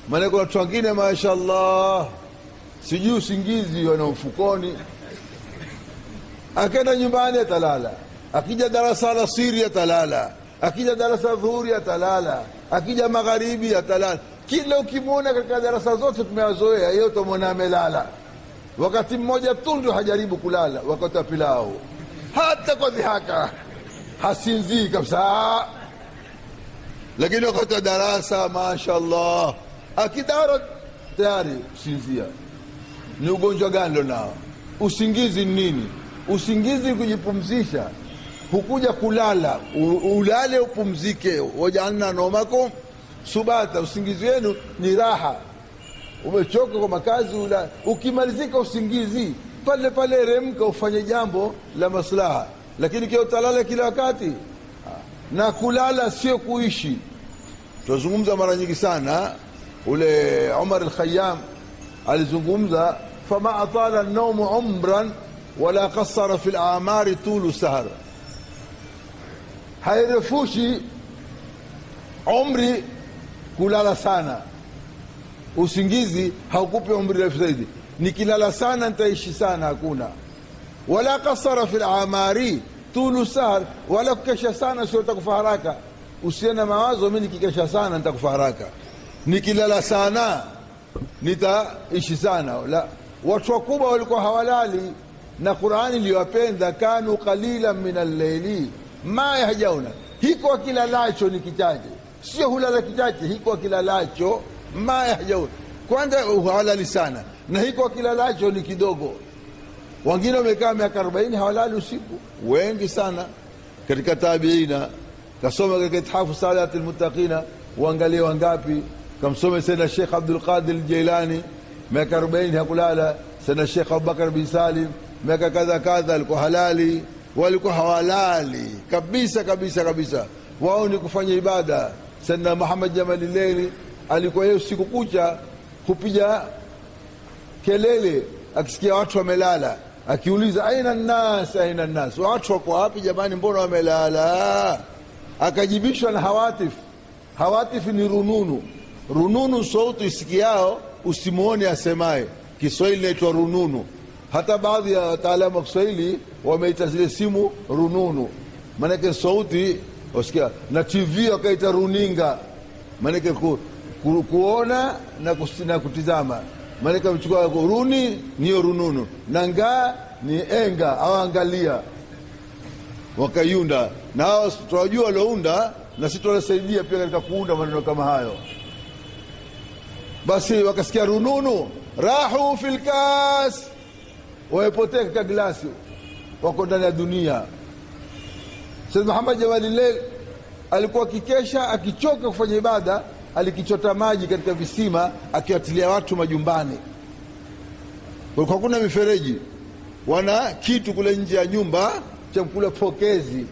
Maana kuna watu wengine mashaallah, sijui usingizi wana mfukoni, akaenda nyumbani atalala, akija darasa la siri atalala, akija darasa dhuhuri atalala, akija magharibi atalala. Kila ukimwona katika darasa zote tumewazoea, yeye utamwona amelala. Wakati mmoja tu ndio hajaribu kulala, wakati wa pilau, hata kwa dhihaka hasinzii kabisa. Lakini wakati wa darasa mashaallah, akidara tayari sinzia. Ni ugonjwa gani nao? Usingizi ni nini? Usingizi ni kujipumzisha, hukuja kulala. Ulale upumzike. Wajaalna naumakum subata, usingizi wenu ni raha. Umechoka kwa makazi, ulale. Ukimalizika usingizi pale pale remka ufanye jambo la maslaha. Lakini kio utalala kila wakati. Na kulala sio kuishi. Tunazungumza mara nyingi sana, ule Umar al-Khayyam alizungumza, fama atala an-nawmu umran wala qassara fi al-a'mari tulu sahar. Hairefushi umri kulala sana. Usingizi haukupi umri refu zaidi. Nikilala sana nitaishi sana, hakuna. Wala qassara fi al-a'mari tulu sahar, wala kukesha sana sio utakufa haraka. Usiwe na mawazo mimi nikikesha sana nitakufa haraka, nikilala sana nitaishi sana. La, watu wakubwa walikuwa hawalali, na Qur'ani iliwapenda, kanu qalilan min al-layli ma yahjauna, hiko akilalacho ni kichache, sio hulala kichache, hiko akilalacho ma yahjauna. Kwanza hawalali sana, na hiko akilalacho ni kidogo. Wengine wamekaa miaka 40 hawalali usiku, wengi sana katika tabiina. Kasoma katika Ithafu Saadatil Muttaqina, uangalie wangapi. Kamsome sana Sheikh Abdul Qadir Jailani miaka 40 hakulala. Sana Sheikh Abubakar bin Salim miaka kadha kadha alikuwa halali. Walikuwa hawalali kabisa kabisa kabisa, wao ni kufanya ibada. Sana Muhammad Jamal Leili alikuwa yeye usiku kucha kupiga kelele akisikia watu wamelala, akiuliza aina nnas, aina nnas, watu wako wapi jamani, mbona wamelala? Akajibishwa na hawatif. Hawatif ni rununu. Rununu sauti isikiao usimuone asemaye. Kiswahili inaitwa rununu. Hata baadhi ya wataalamu wa Kiswahili wameita zile simu rununu, maanake sauti usikia. Na TV wakaita runinga, maanake kuona na kutizama. Maanake mchukua runi niyo rununu, na ngaa ni enga au angalia. Wakaiunda, na hao tunajua waliounda, na sisi tunasaidia pia katika kuunda maneno kama hayo. Basi wakasikia rununu, rahu fil kas, wamepotea katika glasi, wako ndani ya dunia. Sayyid Muhammad Jamalillah alikuwa akikesha, akichoka kufanya ibada, alikichota maji katika visima akiwatilia watu majumbani. Kulikuwa hakuna mifereji, wana kitu kule nje ya nyumba cha kula pokezi.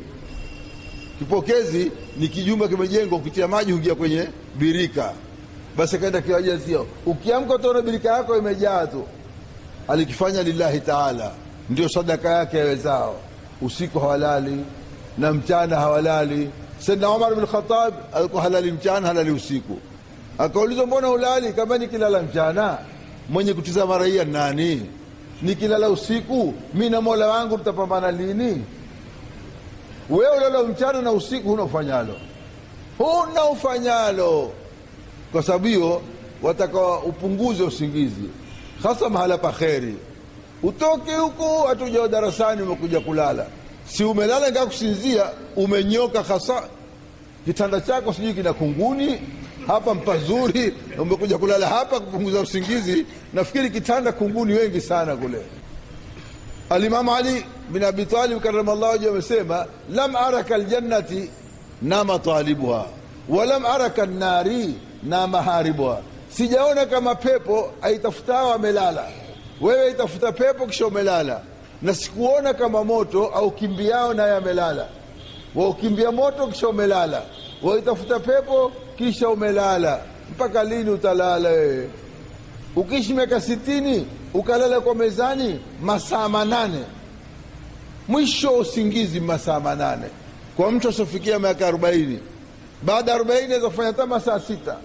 Kipokezi ni kijumba kimejengwa, ukitia maji huingia kwenye birika. Basi akaenda kiwajazia, ukiamka utaona birika yako imejaa tu. Alikifanya lillahi taala, ndio sadaka yake yawezao. Usiku hawalali na mchana hawalali. Sayyidina Umar bin Khattab alikuwa halali mchana, halali usiku. Akaulizwa mbona hulali? Kama nikilala mchana mwenye kutizama raia nani? Nikilala usiku mimi na Mola wangu tutapambana lini? Wewe ulala mchana na usiku huna ufanyalo, huna ufanyalo. Kwa sababu hiyo wataka upunguze usingizi, hasa mahala pa kheri. Utoke huko hatuja darasani umekuja kulala, si umelala ingawa kusinzia, umenyoka hasa kitanda chako sijui kina kunguni hapa mpazuri, umekuja kulala hapa kupunguza usingizi. Nafikiri kitanda kunguni wengi sana kule. Al-Imam Ali bin Abi Talib karramallahu wajhahu amesema, lam araka aljannati nama talibuha wa lam araka an-nari nama haribuha. Sijaona kama pepo aitafutao amelala. Wewe itafuta pepo kisha umelala. Na sikuona kama moto au kimbiao naye amelala. Wa ukimbia moto kisha umelala. Wa itafuta pepo kisha umelala. Mpaka lini utalala wewe? Ukiishi miaka 60 ukalala kwa mezani masaa 8. Mwisho usingizi masaa 8. Kwa mtu asofikia miaka 40. Baada ya 40 anaweza kufanya hata masaa 6.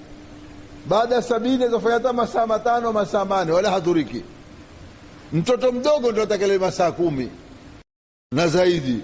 Baada ya 70 azafanya hata masaa 5, masaa 8, wala hadhuriki. Mtoto mdogo ndio atakale masaa 10 na zaidi.